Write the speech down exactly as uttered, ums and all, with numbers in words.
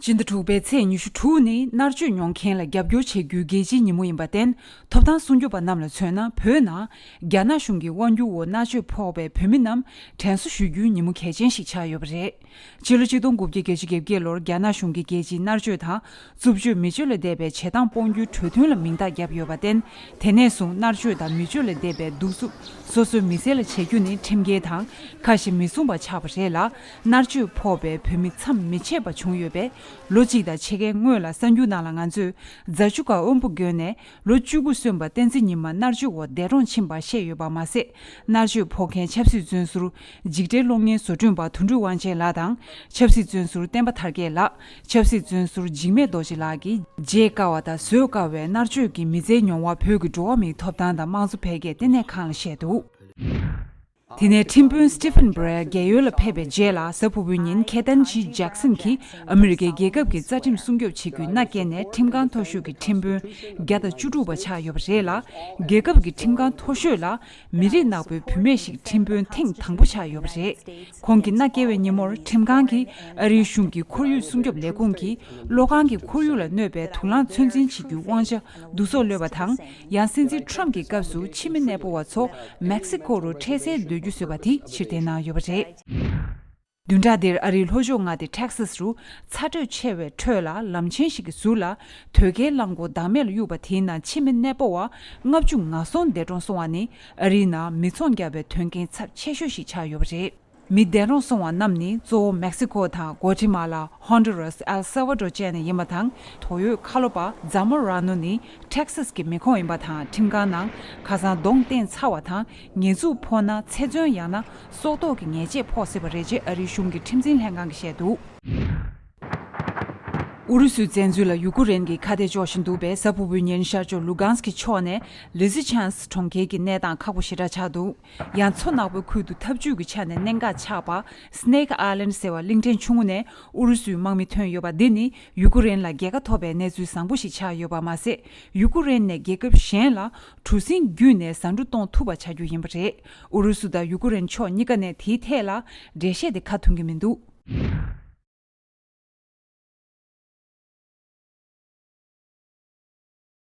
སྤྱི་ཟླ་དྲུག་པའི་ཚེས་ཉི་ཤུ་དྲུག་ནི་མནར་གཅོད་མྱོང་མཁན་ལ་རྒྱབ་སྐྱོར་བྱེད་རྒྱུའི་རྒྱལ་སྤྱིའི་ཉིན་མོ་ཡིན་པར་བརྟེན། ཐོབ་ཐང་སྲུང་སྐྱོབ་པ་རྣམས་ལ་མཚོན་ན། བོད་ནང་རྒྱ་ནག་གཞུང་གི་དབང་སྒྱུར་འོག་མནར་གཅོད་ཕོག་པའི་བོད་མི་རྣམས་དྲན་གསོ་ཞུ་རྒྱུའི་ཉིན་མོ་གལ་ཆེན་ཞིག་ཆགས་ཡོད་པ་རེད། ཕྱི་ལོ་ཆིག་སྟོང་དགུ་བརྒྱ་བརྒྱད་ཅུ་གྱ་བརྒྱད་ལོར་རྒྱ་ནག་གཞུང་གིས་རྒྱལ་སྤྱིའི་མནར་གཅོད་དང་། རྩུབ་སྤྱོད་མི་སྤྱོད་ལ་འདས་པའི་བྱེད་སྟངས་སྤོང་རྒྱུའི་གྲོས་མཐུན་ལ་མིང་རྟགས་བརྒྱབ་ཡོད་པར་བརྟེན། དེ་ནས་བཟུང་མནར་གཅོད་དང་མི་སྤྱོད་ལ་འདས་པའི་གདུག་རྩུབ་སོ་སོའི་མི་ཚེ་ལ་བྱེད་རྒྱུ་ནི་ཁྲིམས་འགལ་དང་ཁ་ཞེ་མི་གསུང་པ་ཆགས་པ་རེད་ལ། མནར་གཅོད་ཕོག་པའི་བོད་མི་མཚམས་མི་ཆད་པ་བྱུང་ཡོད་པས། ལོ་གཅིག་དང་ཕྱེད་ཀའི་སྔོན་ལ་གསར་འགྱུར་ནང་ལ་ང་ཚོས་རྫ་ཆུ་ཁ་དབོན་པོ་དགོན་ནས་ལོ་བཅུ་དགུ་སོན་པ་བསྟན་འཛིན་ཉི་མ་མནར་གཅོད་འོག་འདས་གྲོངས་ཕྱིན་པ་བཤད་ཡོད་པ་མ་ཟད། མནར་གཅོད་ཕོག་མཁན་ཆབ་སྲིད་བཙོན་ཟུར་འཇིགས་བྲལ་གློག་བརྙན་བཟོ་སྐྲུན་པ་དོན་གྲུབ་དབང་ཆེན་ལགས་དང་། ཆབ་སྲིད་བཙོན་ཟུར་བསྟན་པ་དར་རྒྱས་ལགས། ཆབ་སྲིད་བཙོན་ཟུར་འཇིགས་མེད་རྡོ་རྗེ་ལགས་ཀྱིས་བརྗེད་དཀའ་བ་དང་བཟོད་དཀའ་བའི་མནར་གཅོད་ཀྱི་མི་ཚེའི་མྱོང་བ་བོད་ཀྱི་འགྲོ་བ་མིའི་ཐོབ་ཐང་དང་དམངས་གཙོ་འཕེལ་རྒྱས་ལྟེ་གནས་ཁང་ལ་བཤད་འདུག་དེ་ནས་ཁྲིམས་དཔོན་Stephen Breyer རྒས་ཡོལ་ལ་ཕེབས་པའི་རྗེས་ལ། གཟའ་ཕུར་བུའི་ཉིན་ཁེ་ཏན་ཇི་ཇེག་སན་གྱིས་ཨ་མི་རི་ཀའི་རྒྱལ་ཁབ་ཀྱི་རྩ་ཁྲིམས་སྲུང་སྐྱོབ་བྱེད་རྒྱུའི་མནའ་བསྐྱལ་ནས། ཁྲིམས་ཁང་མཐོ་ཤོས་ཀྱི་ཁྲིམས་དཔོན་བརྒྱ་དང་བཅུ་དྲུག་པ་ཆགས་ཡོད་པ་རེད་ལ། རྒྱལ་ཁབ་ཀྱི་ཁྲིམས་ཁང་མཐོ་ཤོས་ལ་མི་རིགས་ནག་པོའི་བུད་མེད་ཞིག་ཁྲིམས་དཔོན་ཐེངས་དང་པོ་ཆགས་ཡོད་པ་རེད། ཁོང་གི་མནའ་བསྐྱལ་བའི་ཉིན་མོར། ཁྲིམས་ཁང་གིས་ཨ་རིའི་གཞུང་གི་ཁོར་ཡུག་སྲུང་སྐྱོབ་ལས་ཁུངས་ཀྱིས་གློག་ཁང་གི་ཁོར་ཡུག་ལ་གནོད་པའི་དུག་རླངས་ཚོད་འཛིན་བྱེད་རྒྱུའི་དབང་ཆ་བསྡུ་གསོག་གློད་པ་དང་། ཡང་སྲིད་འཛིན་ཁྲོམ་གྱི་སྐབས་སུ་ཕྱི་མི་གནས་སྤོ་བ་ཚོ་མེག་སི་ཀོ་རུ་འཕྲལ་སེལ་སྡོད་རྒྱུ་བཟོས་པ་དེ་ཕྱིར་འཐེན་གནང་ཡོད་པ་རེད། བདུན་ཕྲག་འདིར་ཨ་རིའི་ལྷོ་ཕྱོགས་མངའ་སྡེ་ཊེག་སཱས་རུ་ཚ་དྲོད་ཆེ་བའི་ཁྲོད་ལ། ལམ་ཆེན་ཞིག་གི་ཟུར་ལ་དོས་སྐྱེལ་རླངས་འཁོར་བདག་མེད་ལ་གཡུགས་པ་དེའི་ནང་ཕྱི་མི་གནས་སྤོ་བ་ལྔ་བཅུ་ང་གསུམ་འདས་གྲོངས་སོང་བ་ནི། ཨ་རིའི་ནང་མི་ཚང་རྒྱག་པའི་དོན་རྐྱེན་ཚབས་ཆེ་ཤོས་ཤིག་ཆགས་ཡོད་པ་རེད། མི་འདས་གྲོངས་སོང་བ་རྣམས་ནི་གཙོ་བོ་མེག་སི་ཀོ་དང་། གོ་ཏི་མ་ལ། ཧོན་ཌུ་རཱས། ཨེལ་སཱ་ཝ་ཌོར་བཅས་ནས་ཡིན་པ་དང་། དོགས་ཡོད་ཁ་ལོ་པ་ཛ་མོ་ར་ནོ་ནི་ཊེག་སཱས་ཀྱི་མི་ཁོངས་ཡིན་པ་དང་། ཁྲིམས་ཁང་ནང་ཁ་སང་གདོང་བསྟན་ཚར་བ་དང་། ཉེས་འཛུགས་ཕོག་ན་ཚེ་བཙོན་ཡང་ན་སྲོག་ཐོག་གི་ཉེས་ཆད་ཕོག་སྲིད་པ་རེད་ཅེས་ཨ་རིའི་གཞུང་གི་ཁྲིམས་འཛིན་ལྷན་ཁང་གིས་བཤད་འདུག་ཨུ་རུ་སུའི་བཙན་འཛུལ་ལ་ཡུ་ཀུ་རེན་གྱིས་ཁ་གཏད་གཅོག་བཞིན་འདུག་པས། གཟའ་ཕུར་བུའི་ཉིན་ཤར་ཕྱོགས་ལུ་གྷན་སི་ཀི་ཕྱོགས་ནས་ལི་ཛི་ཆན་སི་གྲོང་ཁྱེར་གྱི་གནས་སྟངས་ཁག་པོ་ཞེ་དྲག་ཆགས་འདུག་ཡང་མཚོ་ནག་པོའི་ཁུལ་དུ་འཐབ་ཇུས་ཀྱི་ཆ་ནས་གནད་འགག་ཆགས་པ། སི་ནེག་ཨའི་ལན་ཌི་ཟེར་བ་གླིང་ཕྲན་ཆུང་ངུ་ནས་ཨུ་རུ་སུའི་དམག་མི་ཐོན་ཡོད་པ་འདི་ནི་ཡུ་ཀུ་རེན་ལ་རྒྱལ་ཁ་ཐོབ་པའི་གནས་ཚུལ་བཟང་པོ་ཞིག་ཆགས་ཡོད་པ་མ་ཟད། ཡུ་ཀུ་རེན་ནས་རྒྱལ་ཁབ་གཞན་ལ་གྲུ་གཟིངས་བརྒྱུད་ནས་ཟ་འབྲུ་གཏོང་ཐུབ་པ་བྱ་རྒྱུ་ཡིན་པ་རེད། ཨུ་རུ་སུ་དང་ཡུ་ཀུ་རེན་ཕྱོགས་གཉིས་ཀ་ནས་དེའི་ཐད་ལ་འགྲེལ་བཤད་དེ་ཁ་མཐུན་གྱི་མི་འདུག